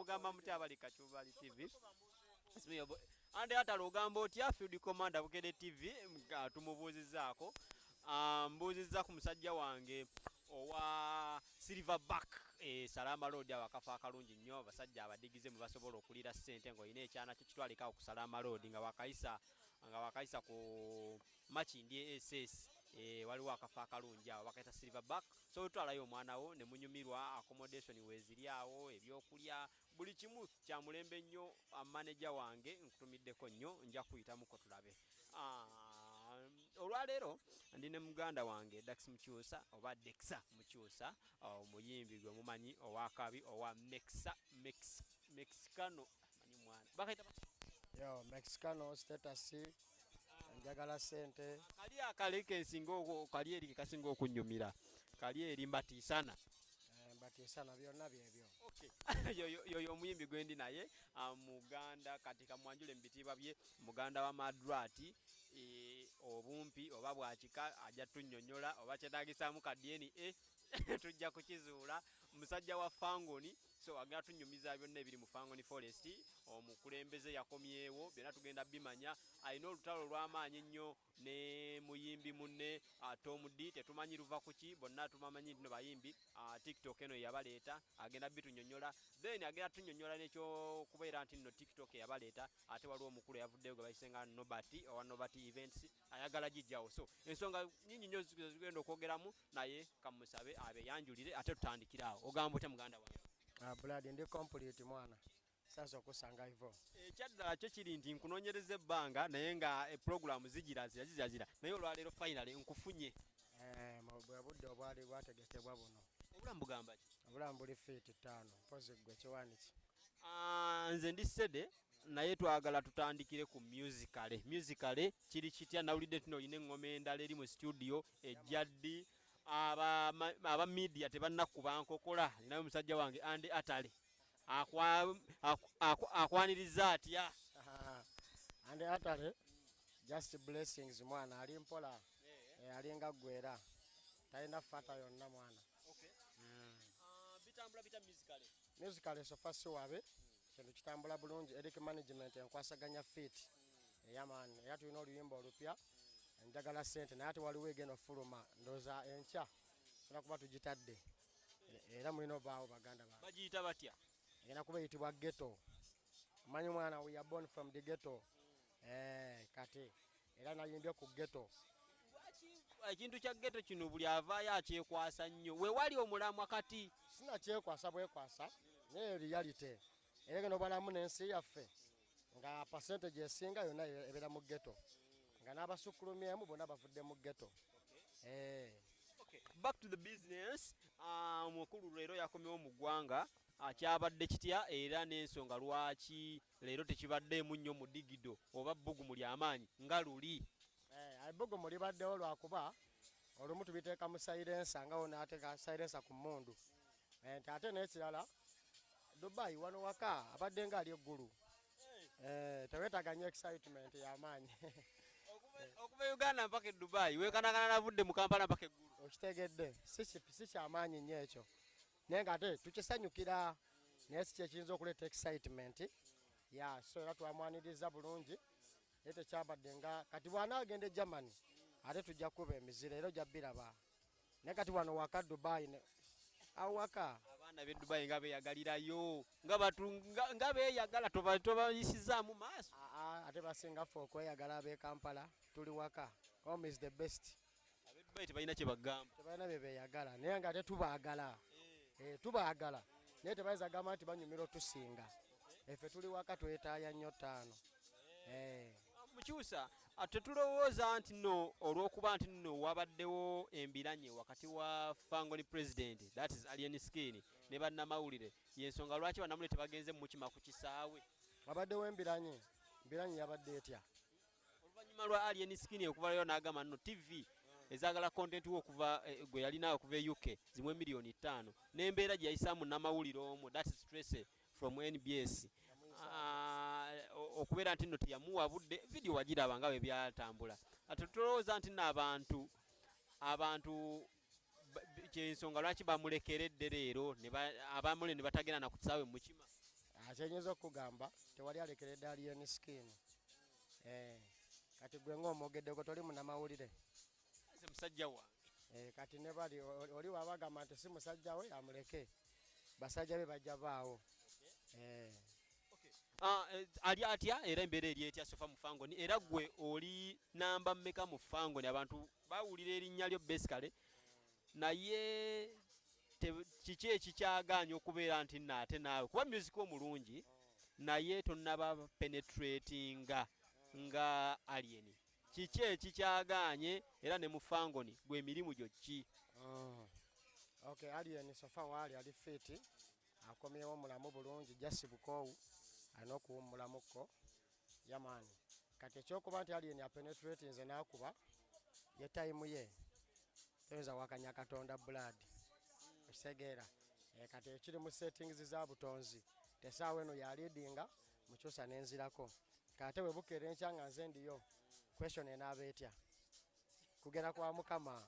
Mugamba mutya abali Kachumbali TV? Andy Atale, ogamba otya? Field Commander Bukedde TV nga tumubuuzizaako. Mbuuzizza ku musajja wange owa Silverback, Salama Road, awo akafo akalungi nnyo abasajja abadigize mwe basobola okulira ssente. Ng'olina ekyana kyo, kitwalekawo ku Salama Road nga wakayisa ku Makindye SS. Waliwo akafo akalungi awo bakayita Silverback, so otwalayo omwana wo ne munyumirwa. Accommodation weeziri awo, ebyokulya, buli kimu kya mulembe nnyo. Manager wange, nkutumiddeko nnyo, nja kuyitamuko tulabe. Olwaleero ndi ne muganda wange Dax Mukyusa oba Dexa Mukyusa, omuyimbi gwe mumanyi owakabi owa Mexa, Mex, Mexicano. Manyi mwana bakayita. Yo, Mexicano status, njagala sente. Kali akale kensinga, kali eri kekasinga okunyumira, kali eri mbatiisana. Mbatiisana byonna byebyo. Okay. Yoyo omuyimbi gwendi naye, muganda. Kati kamwanjule mu bitiibwa bye, muganda wa Madrati. Obumpi oba bwakika ajja tunnyonnyola, oba kyetaagisaamu ka DNA tujja kukizuula. Musajja wa Fangoni, so agenda tunyumiza byonna ebiri mu Fangoni Forest. Omukulembeze yakomyewo, byonna tugenda bimanya. Alina olutalo olw'amaanyi ennyo ne muyimbi munne, Tom D. Tetumanyi luva kuki, bonna tubamanyi nti no bayimbi. TikTok eno yabaleeta, agenda bitunyonnyola. Then agenda tunyonnyola nekyokubeera nti nno TikTok yabaleeta, ate waliwo omukulu eyavuddeyo gwe bayise nga Nobert owa Nobert Events, ayagala gijjawo. So ensonga nyingi nnyo zigenda okwogeramu naye, kamusabe abeyanjulire ate tutandikire awo. Ogamba otya, muganda wange? Blood, ndi complete mwana, sanza okusanga ivo. Ekyaddala kyo kiri nti nkunoonyereza ebbanga, naye nga epuroguramu zigira zirazira, naye olwaleero finally nkufunye. Bwe budde obwali bwategekebwa buno. Obulamu bugamba ki? Obulamu buli fit ttaano, mpozi gwe kiwaaniki? Nze ndi sede, naye twagala tutandikire ku musicale. Musicale kiri kitya? Nawulidde nti olina eŋŋoma endala eri mu studio, ejja ddi? Aba media tebannakuba nkokola. Ninayo musajja wange Andy Atale. Akwaniriza atya? Andy Atale, just blessings mwana, ali mpola. Alinga ggwe era talina fata yonna mwana. Bitambula bita musicale? Musicale so far si wabe, kintu kitambula bulungi. Eric Management enkwasaganya fit eyamaani, era tulina oluyimba olupya, Njagala Sente, naye ate waliwo egenda ofuluma, ndowooza enkya tuna kuba tugitadde, era mulina obaawo, baganda bange. Bagiyita batya? Egenda kuba eyitibwa Ghetto. Omanyi mwana, we are born from the ghetto. Kati era nayimbye ku ghetto. Lwaki ekintu kya ghetto kino buli avaayo akyekwasa nnyo? Wewali omulamwa kati? Sinakyekwasa bwekwasa, naye reality era egenda obalamu n'ensi yaffe nga percentage esinga yonna ebeera mu ghetto, nga n'abasukkulumyemu bonna bavudde mu ghetto. Okay. Back to the business. Omukulu leero yakomyewo mu ggwanga. Kyabadde kitya, era n'ensonga lwaki leero tekibaddeemu nnyo mu digido oba bbugumu ly'amaanyi nga luli? Ebbugumu libaddewo lwakuba olumu tubiteeka mu silencer, nga wonateeka silencer ku mmundu. Nti ate n'ekirala, Dubai wano waka abadde nga ali eggulu. Teweetaaga nnyo excitement y'amaanyi. Okuva e Uganda mpaka e Dubai, wekanagana navudde mu Kampala mpaka eggulu. Okitegedde, si kyamaanyi nnyo ekyo, naye nga ate tukisanyukira, naye si kyekiyinza okuleeta excitement ya. So era twamwaniriza bulungi, naye tekyabadde nga kati bw'anaagenda e Germany ate tujja kuba emizira, era ojja biraba, naye kati wano waka Dubai awo waka. Abaana b'e Dubai nga beeyagalirayo, nga batu nga beeyagala, tobayisizaamu maaso. Aa, ate basinga ffe okweyagala ab'e Kampala. Tuli waka, home is the best. Ab'e Dubai tebalina kye bagamba. Tebalina bye beeyagala, naye nga ate tubaagala. Tubaagala, naye tebayinza gamba nti banyumira otusinga. Effe tuli waka, twetaaya nnyo ttaano. Mukyusa, tetulowooza nti nno olw'okuba nti nno wabaddewo embiranye wakati wa Fangoni president, that is Alien Skin, ne bannamawulire, yensonga lwaki bannamawulire tebagenze mukima ku kisaawe? Wabaddewo embiranye? Embiranye yabadde etya? Oluvannyuma lwa Alien Skin okuvalayo n'agamba nno TV ezaagala content we okuva gwe yalina okuva e UK zimuwe miliyoni 5, n'embeera gye yayisaamu nnamawulire omu, that is Tracy from NBS, okubeera nti nno teyamuwa budde. Vidiyo wagiraba nga bwe byatambula. Ate tulowooza nti nno abantu kyensonga lwaki bamulekeredde leero ne abamule ne batagenda na ku kisaawe mukima. Kyenyinza okugamba, tewali alekeredde Alien Skin. Kati gwe ng'omwogeddeko, toli munamawulire? Nze musajja wange. Kati ne bali oli wabagamba nti si musajja we, amuleke, basajja be bajja baawo. Ah, ali atya era embeera eri etya so far mu Fangoni? Era gwe oli namba mmeka mu Fangoni? Abantu bawulira erinnya lyo basically, naye kiki ekikyagaanya okubeera nti nno ate naawe kuba music omulungi, naye tonnaba penetratinga nga Alien? Kiki ekikyagaanye, era ne mu Fangoni gwe emirimu gyo ki? Okay, Alien so far waali ali fit, akomyewo mulamu bulungi, just bukoowu, alina okuwummulamukko yamaani. Kati ekyokuba nti Alien apenetrate nze n'akuba, ye time ye, toyinza wakanya Katonda blood, okitegeera? Kati ekiri mu settings za butonzi, tesaawa eno yaleadinga mukyusa nenzirako. Kate bwe bukeera enkya nga nze ndiyo, question enaaba etya? Kugera kwa Mukama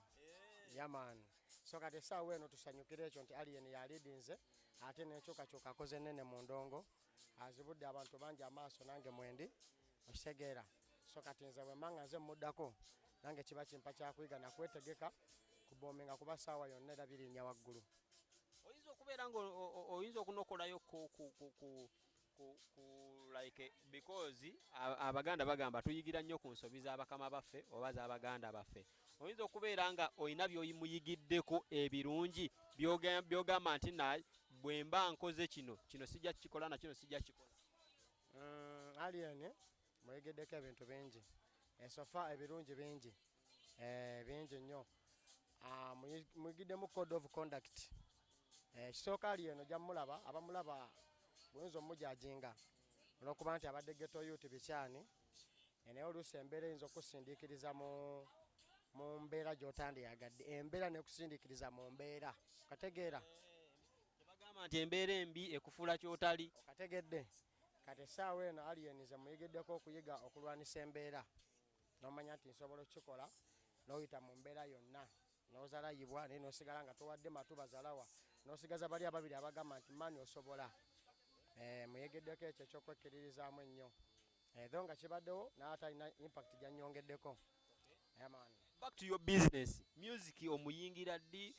yamaani. So kati essaawa eno tusanyukire ekyo nti Alien yaleadinze, ate n'enkyukakyuka akoze nene mu ndongo, azibudde abantu bangi amaaso, nange mwendi, okitegeera? So kati nze bwe nga nze muddako, nange kiba kimpa kyakuyiga nakwetegeka kubominga, kuba saawa yonna era birinnya waggulu. Oyinza okubeera nga oyinza okunokolayo ku like, because Abaganda bagamba tuyigira nnyo ku nsobi z'abakama baffe oba z'abaganda baffe. Oyinza okubeera nga olina by'omuyigiddeko ebirungi by'ogamba nti na bwe mba nkoze kino, kino sijja kukikola, na kino sijja kukikola. Alien muyigiddeko ebintu bingi so far, ebirungi bingi, bingi nnyo. Ah, muyigiddemu code of conduct. Kisooka Alien ojja mulaba, abamulaba buyinza omujajinga olwokuba nti abadde ghetto youth bikyani, naye oluusi embeera eyinza okusindiikiriza mu mbeera gy'otandiyagadde, embeera nekusindiikiriza mu mbeera, okategeera? Tebagamba nti embeera embi ekufuula kyotali? Okategedde? Kati essaawa eno Alien ze muyigiddeko okuyiga okulwanisa embeera, nomanya nti nsobola okukikola, n'oyita mu mbeera yonna n'ozalayibwa, naye n'osigala nga towadde matu bazalawa, n'osigaza bali ababiri abagamba nti maani osobola. Muyigiddeko ekyo ekyokwekkiririzaamu ennyo. Though nga kibaddewo, naye ate alina impact gyanyongeddeko amaani. Back to your business, music omuyingira ddi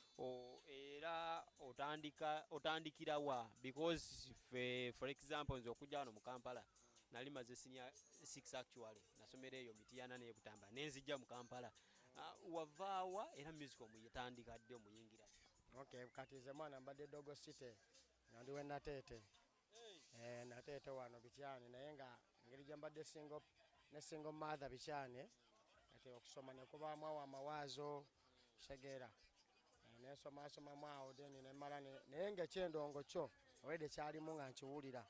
era otandika otandikira wa? Because fe, for example, nze okujja wano mu Kampala nali maze senior 6. Actually nasomera eyo Mitiyana n'ebutambala, nenzijja mu Kampala. Wavaawa era music omuyitandika ddi, omuyingira ddi? Okay, kati nze mwana mbadde Dogo City, nga ndi we Nateete. Nateete wano Bikyani, naye nga engeri gye mbadde single ne single mother Bikyani, kati okusoma ne kubaamu awo amawaazo, kitegeera? Nensomasomamu awo, then nemala naye nga ekyendongo kyo already kyalimu nga nkiwulira.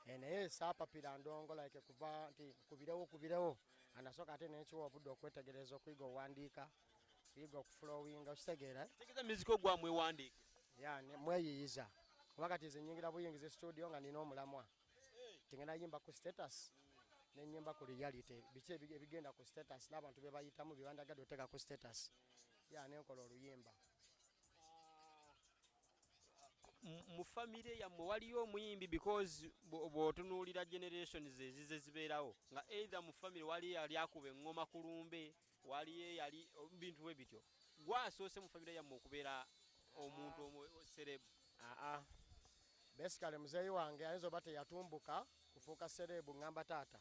Naye saapapira ndongo like kuva nti kubirewo kubirewo, anasooka ate nenkiwa obudde okwetegereza, okuyiga owandiika, kuyiga okuflowinga, okitegeera, eh? Tegeeza music ogwamwewandiike? Ya, mweyiyiza, kuba kati nze nyingira buyingiza studio nga nina omulamwa, tingenda yimba ku status, nenyimba ku reality, biki ebigenda ku status n'abantu be bayitamu, byebandagadde oteeka ku status, ya, nenkola oluyimba. Mu famire yammwe waliyo omuyimbi? Because bw'otunuulira generations ezize zibeerawo, nga either mu famire waliyo yali akuba eŋŋoma ku lumbe, waliyo eyali bintu bwe bityo. Gwasoose mu famire yammwe okubeera omuntu celeb? Aa, basically muzeeyi wange ayinza oba teyatumbuka kufuuka celeb. Ŋŋamba taata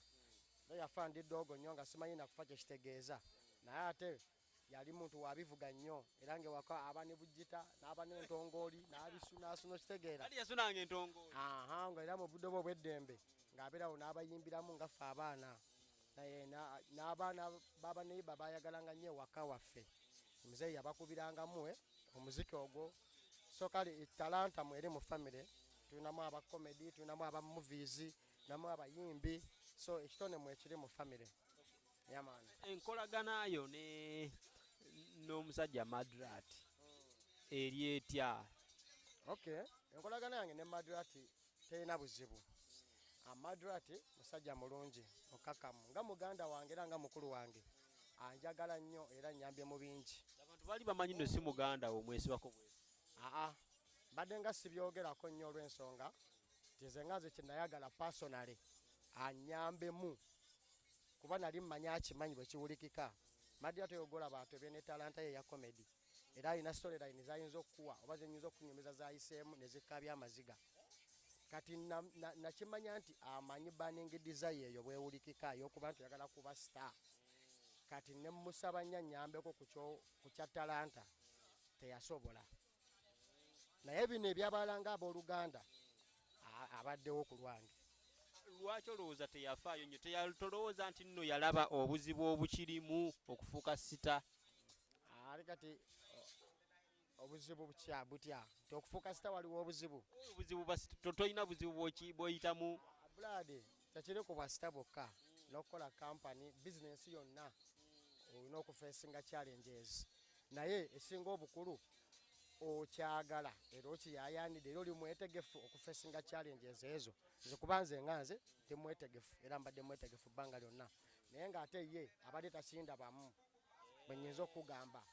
era yafa ndi doogo nnyo, nga simanyi nakufa kyekitegeeza, naye ate yali muntu wabivuga nnyo, era ngaewaka aba ne bugita n'aba n'entongooli n'abisunaasuna, okitegeera? Ali yasunanga entongooli? Aha, nga era mu budde bwe obw'eddembe ng'abeerawo n'abayimbiramu nga ffe abaana. Naye n'abaana b'abaneiba bayagalanga nnyo ewaka waffe, muzeeyi yabakubirangamu omuziki ogwo. So kale talanta mweri mu famire, tulinamu aba comedy, tulinamu aba movies, tulinamu abayimbi, so ekitone mwekiri mu famire yamaani. Enkolagana yo ne n'omusajja Madrat eri etya? Okay, enkolagana yange ne Madrati terina buzibu. Madrati musajja mulungi, mukakamu, nga muganda wange era nga mukulu wange, anjagala nnyo era nyambye mu bingi. Abantu baali bamanyi nno si muganda wo, mwesibako bwesi? Aa, mbadde nga sibyogerako nnyo olw'ensonga. Nti nze nga nze kyenayagala personally anyambemu kuba nali mmanyi akimanyi bwe kiwulikika. Madrat oyo gw'olaba atobye ne talanta ye eya comedy era alina storyline z'ayinza okukuwa oba ze nnyinza okukunyumiza z'ayiseemu ne zikkaabya amaziga. Kati nakimanya nti amanyi burning desire eyo bw'ewulikika ey'okuba nti oyagala kuba star. Kati ne mmusaba nnyo annyambeko ku kya talanta teyasobola. Naye bino ebyabalala ng'abooluganda abaddewo ku lwange. Lwaki olowooza teyafaayo nnyo? Tolowooza nti nno yalaba obuzibu obukirimu okufuuka sita? Ate kati obuzibu butya butya nti okufuuka sita waliwo obuzibu? Obuzibu tolina buzibu bw'oyitamu? Blood, tekiri ku bwa sita bwokka, n'okukola kampani, bizinensi yonna olina okufeesinga challenges, naye esinga obukulu okyagala era okiyayanidde era oli mwetegefu okufeesinga challenges ezo. Nze kuba nze nga nze ndi mwetegefu era mbadde mwetegefu bbanga lyonna, naye ng'ate ye abadde takindabamu bwe nnyinza okugamba.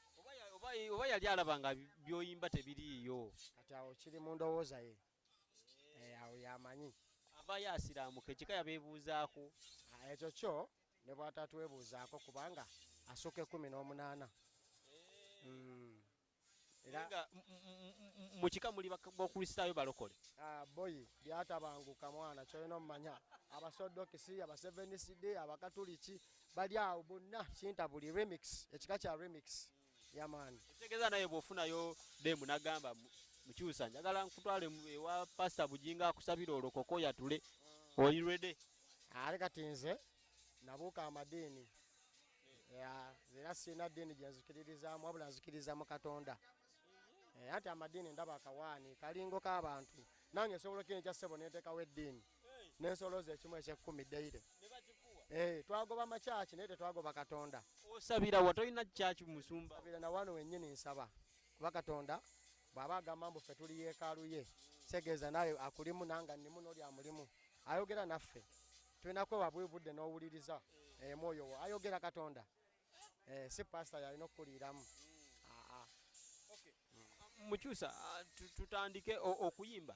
Oba yali alaba nga by'oyimba tebiriiyo. Kati awo kiri mu ndowooza ye, awo yamanyi. Avaayo asiraamuka, ekika yabeebuuzaako? Ekyo kyo ne bw'atatwebuuzaako kubanga asukka 18. Era nga mu kika muli Bakristaayo balokole? Boyi byatabanguka mwana, kyolina omumanya abasodokisi, abaseveniside, abakatuliki bali awo bonna kintabuli remix, ekika kya remix yamaani. Ekitegeeza naye bw'ofunayo demu n'agamba Mukyusa njagala nkutwale ewa Pasita Bugingo akusabira olokoko yatule, oli ready? Ate kati nze nabuuka amadiini era sirina ddiini gye nzikiririzaamu wabula nzikiriza mu Katonda. Anti amadiini ndaba akawaani kalingo k'abantu, nange nsobola okukira ekya ssebo nenteekawo eddiini nensolooza ekimu eky'ekkumi daily. Twagoba makyaki naye tetwagoba Katonda. Osabira wa? Tolina kyaki musumba? Nsabira na wano wennyini nsaba, kuba Katonda bw'aba agamba mbu ffe tuli yeekaalu ye, kitegeeza naawe akulimu nanga nnimu n'oli amulimu ayogera naffe. Tulina kwewa bwe budde n'owuliriza mwoyo wo ayogera Katonda. Si pasita yalina okukuliiramu. Mukyusa, tutandike okuyimba.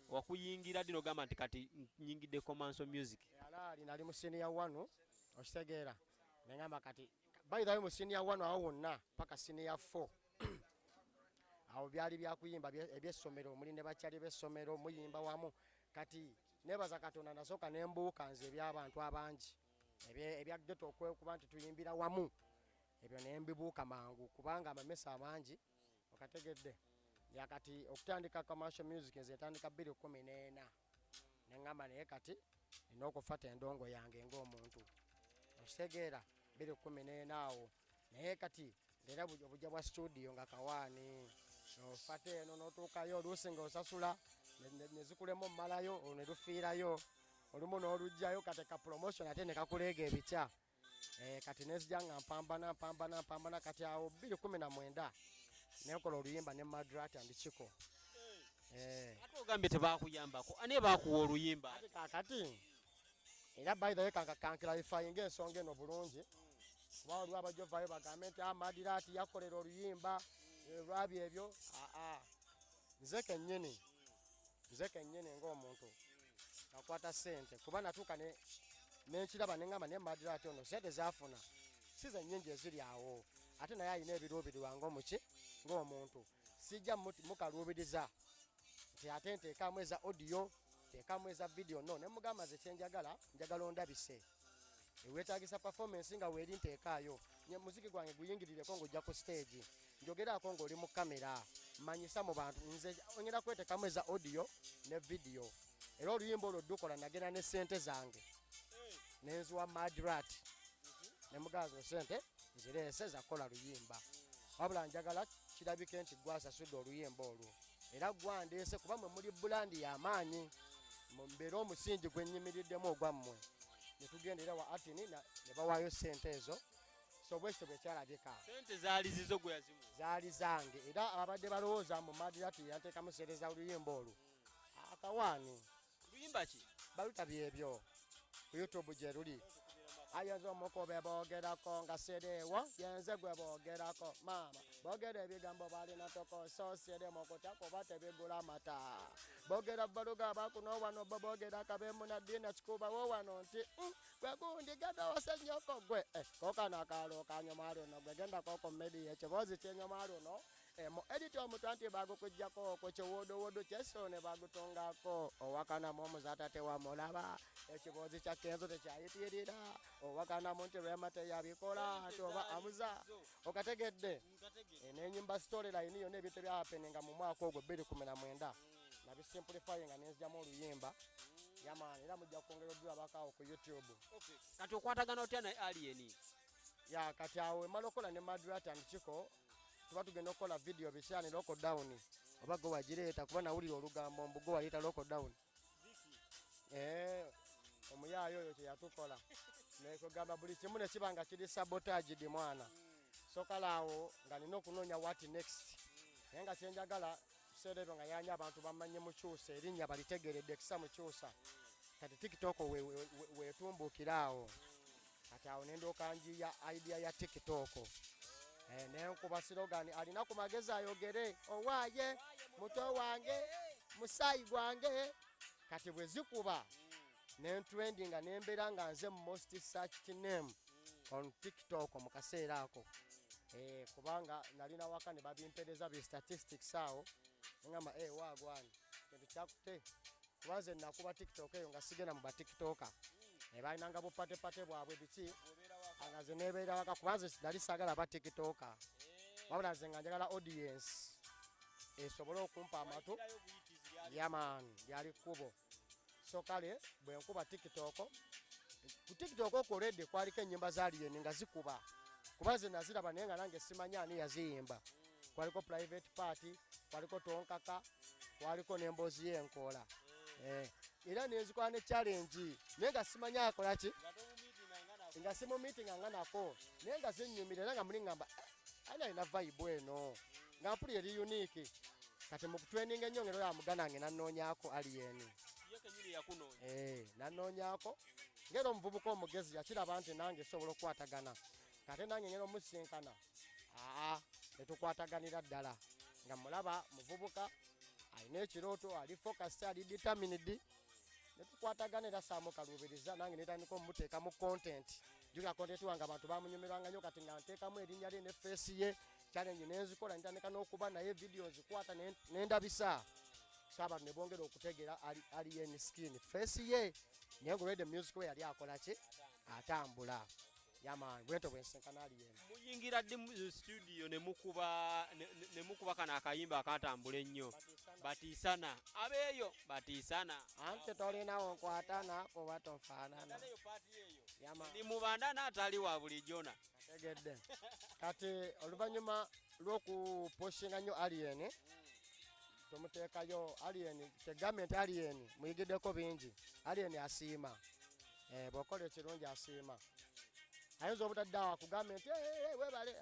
Wakuyingira ddi n'ogamba nti kati nyingidde commercial music? Alaali nali mu senior 1, okitegeera, nengamba kati by the way mu senior 1 awo wonna paka senior 4 awo byali byakuyimba ebyessomero, muli ne bakyali b'essomero muyimba wamu. Kati nebaza Katonda nasooka ne mbuuka nze eby'abantu abangi ebya ghetto okwekuba nti tuyimbira wamu, ebyo ne mbibuuka mangu kubanga amamesa amangi okategedde. Ya kati okutandika commercial music nze ntandika 2014, ne ŋŋamba naye kati nina okufata endongo yange ng'omuntu, okitegeera, 2014 awo. Naye kati era obujja bwa studio nga kawaani ofata eno n'otuukayo oluusi ng'osasula ne zikulema omumalayo olwo ne lufiirayo olumu n'oluggyayo kati ka promotion ate ne kakuleega ebikya. Kati nenzija nga mpambana mpambana mpambana kati awo 2019 nenkola oluyimba ne Madrat and Chiko. Ate ogambye tebakuyambako, ani bakuwa oluyimba? Ate kaakati era by the way kanclarifyinga ensonga eno bulungi, kuba waliwo abajja ovaayo bagambe nti Madrat yakolera oluyimba lwabi ebyo. Aa, nze kennyini ng'omuntu nakwata ssente kuba natuuka nenkiraba neŋŋamba naye Madrat ono ssente zaafuna si ze nnyingi eziri awo, ate naye alina ebiruubirirwa ng'omuki ng'omuntu, sijja mukaluubiriza nti ate nteekamu eza audio nteekamu eza video. No, ne mugamba nze kyenjagala, njagala ondabise eweetagisa performance nga weeri nteekaayo muziki gwange guyingirireko ng'ojja ku stage, njogeraako ng'oli mu kamera, manyisa mu bantu nze ngenda kweteekamu eza audio ne video. Era oluyimba olwo ddukola nagenda ne ssente zange nenziwa Madrat ne mugamba zino ssente nzireese zakukola luyimba, wabula njagala kirabike nti gwasasudde oluyimba olwo era gwandeese kuba mwe muli brand y'amaanyi, mbeere omusingi gwe nnyimiriddemu ogwammwe. Ne tugenda era wa Atini ne bawaayo ssente ezo. So bwekityo bwe kyalabika. Ssente zaali zizo gwe yazimu? Zaali zange, era ababadde balowooza mu Madrat yanteekamu ssente za luyimba olwo, akawaani. Luyimba ki? Baluta byebyo ku YouTube gye luli. Ayinza omuko be boogerako nga sereewo yenze gwe boogerako maama. Bogera ebigambo balina tokosoosi eri mukutya kuba tebigula mata. Bogera baluga bakuno wano bo bogera kabemu na dina kikubawo wano nti gwe gundi genda owase nnyoko gwe kokano akaalo kanyuma luno gwe genda koko media ekiboozi kyenyuma luno mu edit omutwe anti bagukuggyako ku kiwuduwudu kyeso ne bagutungako owakanamu omuzaata tewamulaba ekiboozi kya Kenzo tekyayitirira owakanamu nti Rema teyabikola nti oba amuza okategedde. Nenyimba story line yonna ebintu ebyahapeninga mu mwaka ogwo 2019 nabisimplifyinga nenzigyamu oluyimba yamaani era mujja kwongera odulabako awo ku YouTube. Kati okwatagana otya naye Alien? Ya kati awo emala okukola ne Madrat and Chiko tuba tugenda okukola video bikyani lockdown oba gwe wagireeta kuba nawulira olugambo mbu gwe waleeta lockdown. Omuyaayo oyo kye yatukola nekugamba buli kimu ne kiba nga kiri sabotaged mwana. So kale awo nga nina okunoonya what next naye nga kyenjagala biseera ebyo nga yanya abantu bamanye Mukyusa erinnya balitegeredde ekisa Mukyusa kati TikTok wetumbuukira awo kati awo nendooka njiya idea ya TikTok. Nenkuba slogan alina ku magezi ayogere owaaye muto wange musaayi gwange kati bwe zikuba nentrendinga nembeera nga nze most searched name on TikTok mu kaseera ako. Kubanga nalina waka ne babimpereza bi statistics awo ngamba waagwani kintu kyakute kuba nze nakuba TikTok eyo nga sigenda mu ba TikToker balinanga bupatepate bwabwe biki nga nze nebeera waka kuba nze nali saagala ba TikToker wabula nze nga njagala audience esobole okumpa amatu yaman lyali kkubo. So kale bwe nkuba TikTok ku TikTok okwo already kwaliko ennyimba za Alien nga zikuba kuba nze naziraba naye nga nange simanyi ani yaziyimba. Kwaliko private party, kwaliko tonkaka, kwaliko n'emboozi y'enkoola era nenzikola ne challenge naye nga simanyi akola ki nga simumiitinga nga nako naye nga zinnyumira era nga muli ngamba ani alina vibe eno nga mpulira eri unique. Kati mu kutraininga ennyo ngero ya muganda wange nannoonyaako Alien. Nannoonyaako ngera omuvubuka omugezi yakiraba nti nange sobola okukwatagana kate nange ngera omusinkana netukwataganira ddala nga mulaba muvubuka alina ekirooto ali focused ali determined netukwatagana era saamukaluubiriza nange netandika omuteeka mu content. Jjukira content wange abantu bamunyumirwanga nnyo kati nga nteekamu erinnya lye ne face ye challenge nenzikola ntandika n'okuba naye video nzikwata nendabisa so abantu ne bongera okutegeera Alien Skin face ye naye nga already music we yali akola ki atambula yaman bwento bwensinkana Alien. Muyingira ddi mu studio ne mukuba kano akayimba akatambula ennyo batiisana abeeyo batiisana anti tolinawo nkwatana kuba tofaanana ni mubandana atali wa bulijjona tegedde. Kati oluvannyuma lw'okuposhinga nnyo Alien tumuteekayo Alien kyegambe nti Alien muyigiddeko bingi. Alien asiima bw'okola ekirungi asiima ayinza obutadde awo akugambe nti webale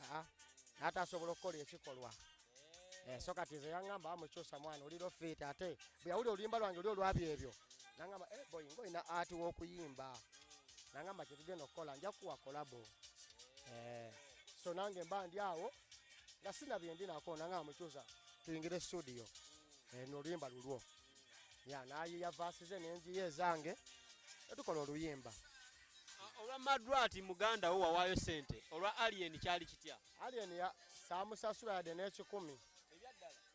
ate asobola okukola ekikolwa. So kati nze yaŋŋamba Mukyusa mwana oliro fit ate bwe yawulira oluyimba lwange oli olwabyo ebyo naŋŋamba boy ng'olina art w'okuyimba naŋŋamba kye tugenda okukola nja kukuwa collabo. So nange mba ndi awo nga sina bye ndi nako naŋŋamba Mukyusa tuyingire studio n'oluyimba lulwo ya n'ayiiya verse ze nenjiya ezange ne tukola oluyimba. Olwa Madrat muganda wo wawaayo ssente olwa Alien kyali kitya? Alien ya saamusasula yadde n'ekikumi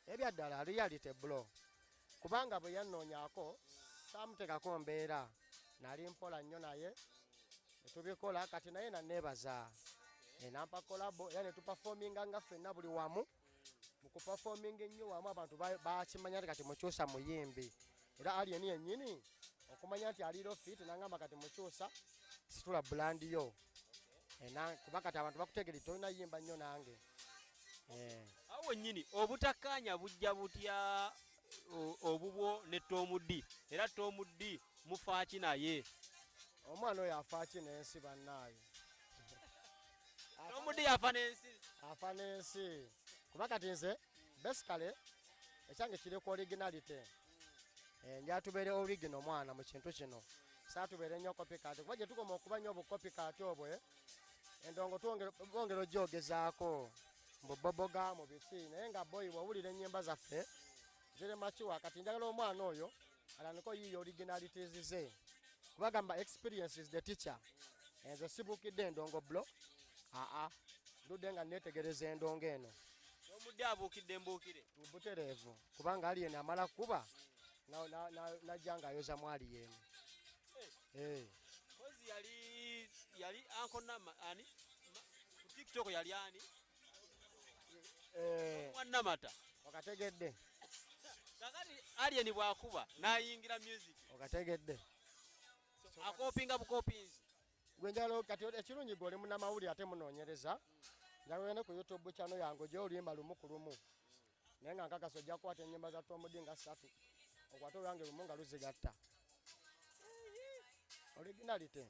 ebyaddala reality bro kubanga bwe yannoonyaako saamuteekako mbeera nali mpola nnyo naye ne tubikola kati naye nanneebaza nampa collabo era ne tuperforminga nga ffenna buli wamu mu kuperforminga ennyo wamu abantu bakimanya nti kati Mukyusa muyimbi era Alien yennyini okumanya nti aliro fit nangamba kati Mukyusa situla brand yo kuba kati abantu bakutegeera tolina yimba nnyo nange. Awo wennyini obutakkaanya bujja butya obubwo ne Tom D era Tom D mufaaki naye? Omwana oyo afaaki n'ensi bannaayo. Tom D afa n'ensi. Afa n'ensi kuba kati nze basically ekyange kiri ku originality. Njagala tubeere original mwana mu kintu kino saatubeere nnyo copycat kuba gye tukoma okuba nnyo obu copycat obwe endongo bongera ogyogezaako. Mbu boboga mu biki, naye nga boyi bw'owulira ennyimba zaffe ziri makiwa. Kati njagala omwana oyo atandike oyiiya originalities ze, kubagamba experience is the teacher. Enze sibuukidde endongo blo, aa, ndudde nga neetegereza endongo eno. Omudde abuukidde mbuukire. Butereevu, kubanga Alien amala kuba najja ng'ayoza mu Alien. Eh. Kozi yali anko nama ani ku TikTok yali ani? Eh. Mwanamata. Okategedde. Kakati Alien bwakuba n'ayingira music. Okategedde. So, akopinga bukopinzi. Gwe njagala kati ekirungi gwe oli munnamawulire ate munoonyereza. Njagala ogende ku YouTube channel yange ojje oluyimba lumu ku lumu. Naye nga nkakasa ojja kukwata ennyimba za Tom D nga ssatu. Okwate olwange lumu nga luzigatta. Originality.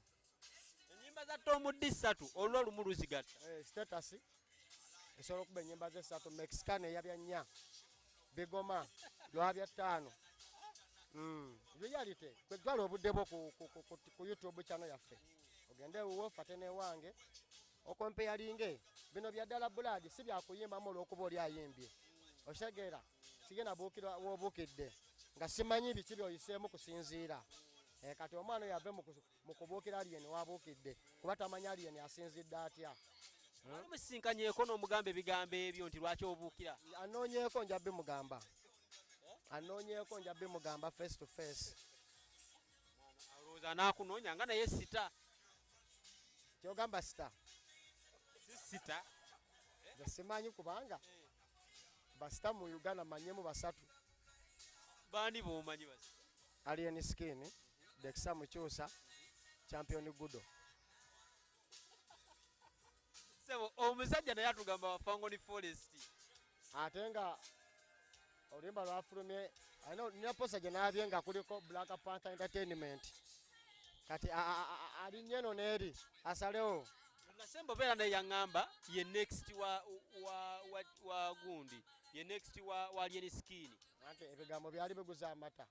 Ennyimba za Tom D ssatu olwo lumu luzigatta. Status esobola okuba ennyimba ze ssatu, Mexican eyabya nnya, Bigoma lwabya ttaano. Reality. Gwe twala obudde bwo ku YouTube channel yaffe. Ogende ewuwo fate n'ewange okompeyalinge bino bya ddala blood, si byakuyimbamu olw'okuba oli ayimbye. Okitegeera? Sigenda buukira w'obuukidde nga simanyi biki by'oyiseemu kusinziira. Kati omwana oyo ave mu kubuukira Alien w'abuukidde, kuba tamanyi Alien asinzidde atya. Wali musisinkanyeeko n'omugamba ebigambo ebyo nti lwaki obuukira? Anoonyeeko nja bimugamba. Anoonyeeko nja bimugamba face to face. Alowooza anaakunoonya nga naye sita. Ky'ogamba sita? Si sita. Nze simanyi kubanga basita mu Uganda manyemu basatu. Baani b'omanyi basita? Alien Skin, Dexa Mukyusa, Champion Gudo. Sebo omusajja naye atugamba wa Fangoni Forest. Ate nga oluyimba lwafulumye, alina nina posa gye naabye nga kuliko Black Panther Entertainment. Kati alinnye eno n'eri asalewo. Nasemba obeera naye yaŋŋamba ye next wa gundi, ye next wa Alien Skin. Anti ebigambo byali biguza amata,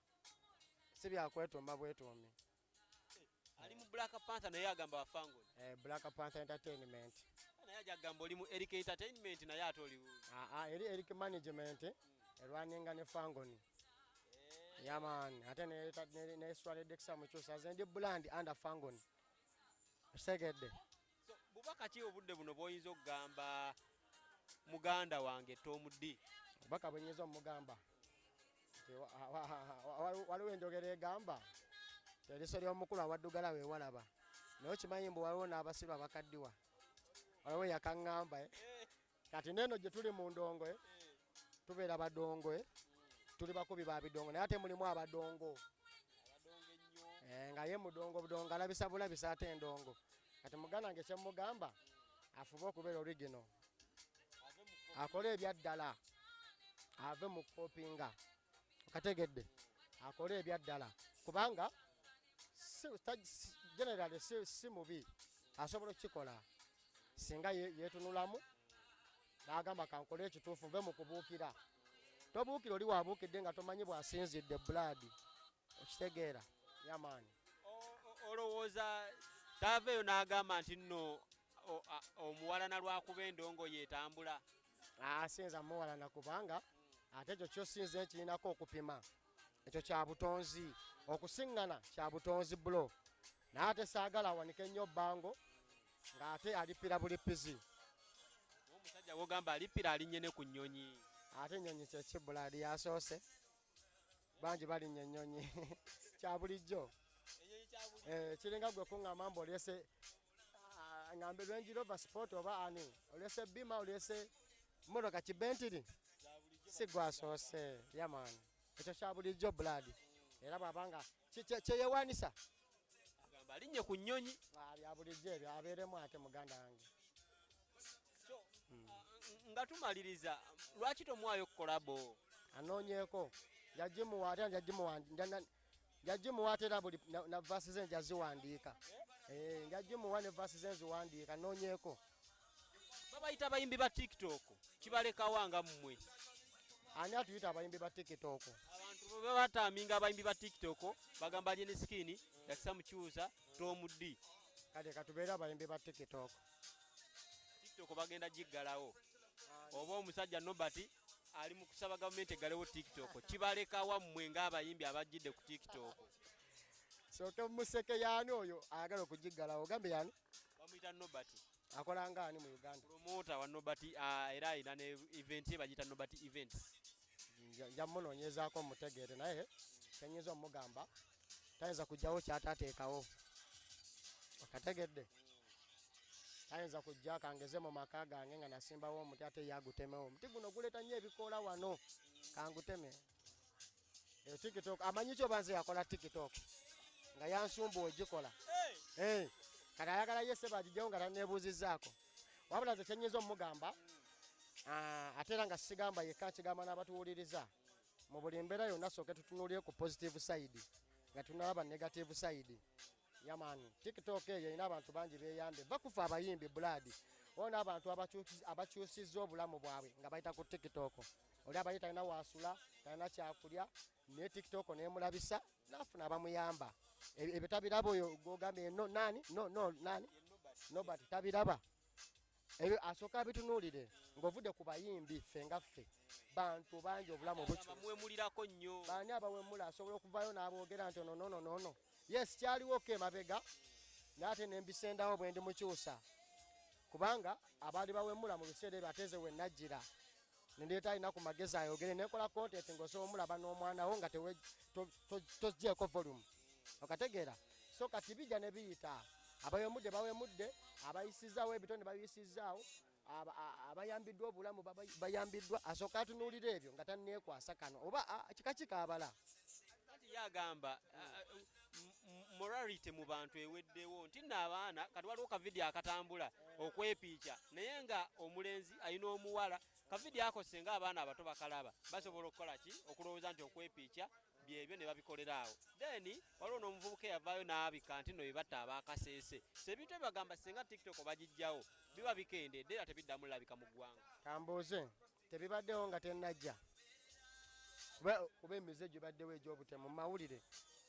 si byakwetuuma bwetuumi. Ali mu Black Panther naye agamba wa Fangoni. Black Panther Entertainment. Naye ajja kugamba oli mu Eric Entertainment naye ate oli wuuyo. Aa, eri Eric Management erwaninga ne Fangoni. Yaman, ate ne Swale Dexa Mukyusa, nze ndi brand under Fangoni. Okitegedde? So, bubaka ki obudde buno bw'oyinza okugamba muganda wange Tom D? Obubaka bwe nnyinza omugamba nti waliwo enjogera egamba nti eriiso ly'omukulu awaddugala we walaba, naye okimanyi mbu waliwo n'abasiru abakaddiwa. Waliwo eyakaŋŋamba, Kati n'eno gye tuli mu ndongo, tubeera badongo, tuli bakubi ba bidongo, naye ate mulimu abadongo. Nga ye mudongo budongo alabisa bulabisa ate endongo. Kati muganda wange kye mmugamba afube okubeera original, akole ebya ddala, ave mu kopinga. Okategedde? Akole ebya ddala kubanga generally si mubi, asobola okukikola singa yeetunulamu n'agamba kankole ekituufu nve mu kubuukira. Tobuukira oli waabuukidde nga tomanyi bw'asinzidde blood. Okitegeera? Yamaani. Olowooza taaveeyo n'agamba nti nno omuwalana lwakuba endongo yeetambula? Sinza muwalana kubanga ate ekyo kyosinze nkirinako okupima. Ekyo kya butonzi, okusiŋŋana kya butonzi bulo. Naye ate saagala awanike nnyo bbango ng'ate alippira bulipizi. Omusajja gw'ogamba alippira alinnye ne ku nnyonyi. Ate ennyonyi kye ki blood yasoose? Bangi balinnya ennyonyi. Kya bulijjo. Ennyonyi kya bulijjo. Kiringa gwe kuŋŋamba mbu oleese, ŋŋambe Range Rover Sport oba ani? Oleese Beamer, oleese mmotoka kibentiri? Si gwasoose, yamaani. Ekyo kya bulijjo blood. Era bw'abanga kye yeewaanisa. Agamba alinnye ku nnyonyi. Bya bulijjo ebyo, abeeremu ate muganda wange. Nga tumaliriza, lwaki tomuwaayo collabo? Anoonyeeko, njagimuwa ate njagimuwa ate era buli na verse ze njaziwandiika. Njagimuwa ne verse ze nziwandiika, anoonyeeko. Babayita abayimbi ba TikTok, kibalekawa nga mmwe? Ani atuyita abayimbi ba TikTok? Abantu bwe baba bataaminga abayimbi ba TikTok, bagamba Alien Skin, Daxia Mukyusa, Tom D. Kale katubeere abayimbi ba TikTok. TikTok bagenda giggalawo. Oba omusajja Nobert ali mu kusaba gavumenti eggalewo TikTok, kibaleka wammwe ng'abayimbi abajjidde ku TikTok? Sooke museke, yaani oyo ayagala okugiggalawo? Ogambe yaani? Bamuyita Nobert. Akola nga ani mu Uganda? Promoter wa Nobert, era alina ne event ye bagiyita Nobert Events. Nja munoonyezaako mutegeere, naye kyenyinza omugamba, tayinza kugjawo kyatateekawo. Okategedde? Tayinza kujja kangeze mu maka gange nga nasimbawo omuti, ate ye agutemewo. Omuti guno guleeta nnyo ebikoola wano, kanguteme. Eyo TikTok amanyi ki? Oba nze yakola TikTok nga yansumba ogikola? Eh, kati ayagala ye seba agijjawo nga tanneebuuzizzaako. Wabula nze kyenyinza omugamba, ate era nga sigamba yekka, nkigamba n'abatuwuliriza mu buli mbeera yonna, sooke tutunuulire ku positive side nga tunalaba negative side. Yeah man, TikTok eyo erina abantu bangi beyambye bakufa, abayimbi blood oba n'abantu abakyusizza obulamu bwabwe nga bayita ku TikTok. Oli abaye talina wasula, talina kyakulya, naye TikTok nemulabisa nafuna abamuyamba. Ebyo tabiraba oyo gwogambye. No nani, no no nani, Nobert tabiraba ebyo. Asooka abitunuulire ng'ovudde ku bayimbi. Ffe nga ffe bantu bangi obulamu bukyusa. Bamuwemulirako nnyo. Baani abawemula? Asobola okuvayo n'aboogera nti ono nono nono? Yes, kyaliwoko emabega, naye ate nembisendawo bwe ndi mukyusa, kubanga abaali bawemula mu biseera ebyo, ate nze we najjira nendeeta alina ku magezi ayogere, nekola content ng'osobola omulaba n'omwana wo nga togyeko volume. Okategeera? So kati bijja ne biyita. Abawemudde bawemudde, abayisizaawo ebitone babiyisizaawo, abayambiddwa obulamu bayambiddwa. Asooka atunuulira ebyo nga tanneekwasa kano oba kika kikaabala. Anti ye agamba morality mu bantu eweddewo, nti nno abaana kati waliwo kavidiyo akatambula okwepiica, naye nga omulenzi alina omuwala. Kavidiyo ako senga abaana abato bakalaba, basobola okukola ki? Okulowooza nti okwepiica byebyo ne babikolera awo. Then waliwo n'omuvubuka eyavaayo n'abika nti nno bebatta abakaseese. So ebintu ebyo bagamba senga TikTok bagijjawo biba bikendedde era tebiddamu labika mu ggwanga. Kambuuze, tebibaddewo nga tennajja? Kuba emize gibaddewo egy'obutemu mu mawulire,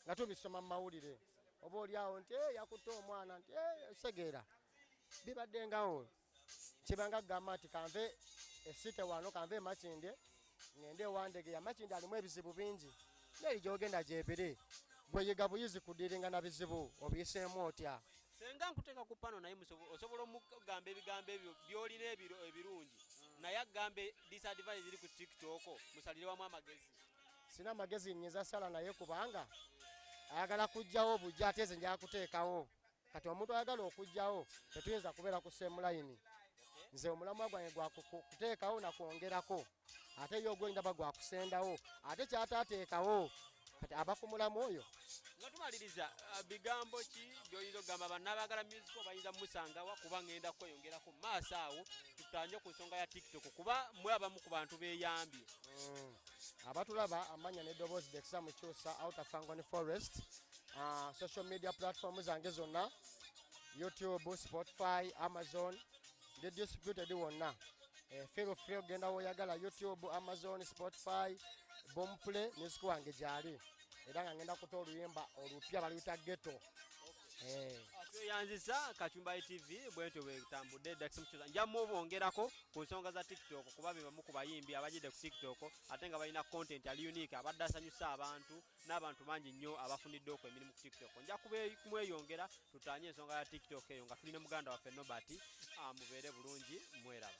nga tubisoma mu mawulire, oba oli awo nti "Eh, yakutte omwana," nti "Eh, segeera." Bibadde ngawo. Kibanga kugamba nti kanve esite wano, kanve emakindye ngende ewandegeya. Makindye alimu ebizibu bingi, naye gyogenda gyebiri. Gwe yiga buyizi kudiringa na bizibu, obiyiseemu otya? Senga nkuteeka ku pano, naye osobola omugamba ebigambo ebyo byolina ebirungi, naye agambe disadvantage ziri ku TikTok, musalire wamu amagezi. Sina magezi nyinza sala naye, kubanga ayagala kugjawo bujja, ate nze njala kuteekawo. Kati omuntu ayagala okugjawo, tetuyinza kubeera ku same line. Nze omulamwa gwange gwa kuteekawo nakwongerako, ate ye ogwe ndaba gwakusendawo, ate kyataateekawo. Kati aba ku mulamu oyo. Nga tumaliriza, bigambo ki by'oyinza okugamba bannabaagala music? Bayinza musangawa? Kuba ngenda kweyongerako mu maaso awo, tutanye ku nsonga ya TikTok, kuba mwe abamu ku bantu beeyambye. Abatulaba, amanya n'eddoboozi Dexa Mukyusa, out of Fangone Forest. Social media platform zange zonna, YouTube, Spotify, Amazon, ndi distributed wonna. Feel free ogenda woyagala, YouTube, Amazon, Spotify, Boomplay, music wange gyali, era nga ngenda kuta oluyimba olupya baluyita Ghetto. Tweyanzisa Kacumbayi TV. Bwentyo bwetambudde. Dax Mukyusa, nja mubongerako ku nsonga za TikTok, kuba be bamu ku bayimbi abajidde ku TikTok ate nga balina content ali unique, abadde asanyusa abantu n'abantu bangi nnyo abafunidde okwo emirimu ku TikTok. Nja kumweyongera tutanye ensonga ya TikTok eyo nga tulina muganda waffe Nobert. Mubeere bulungi, mweraba.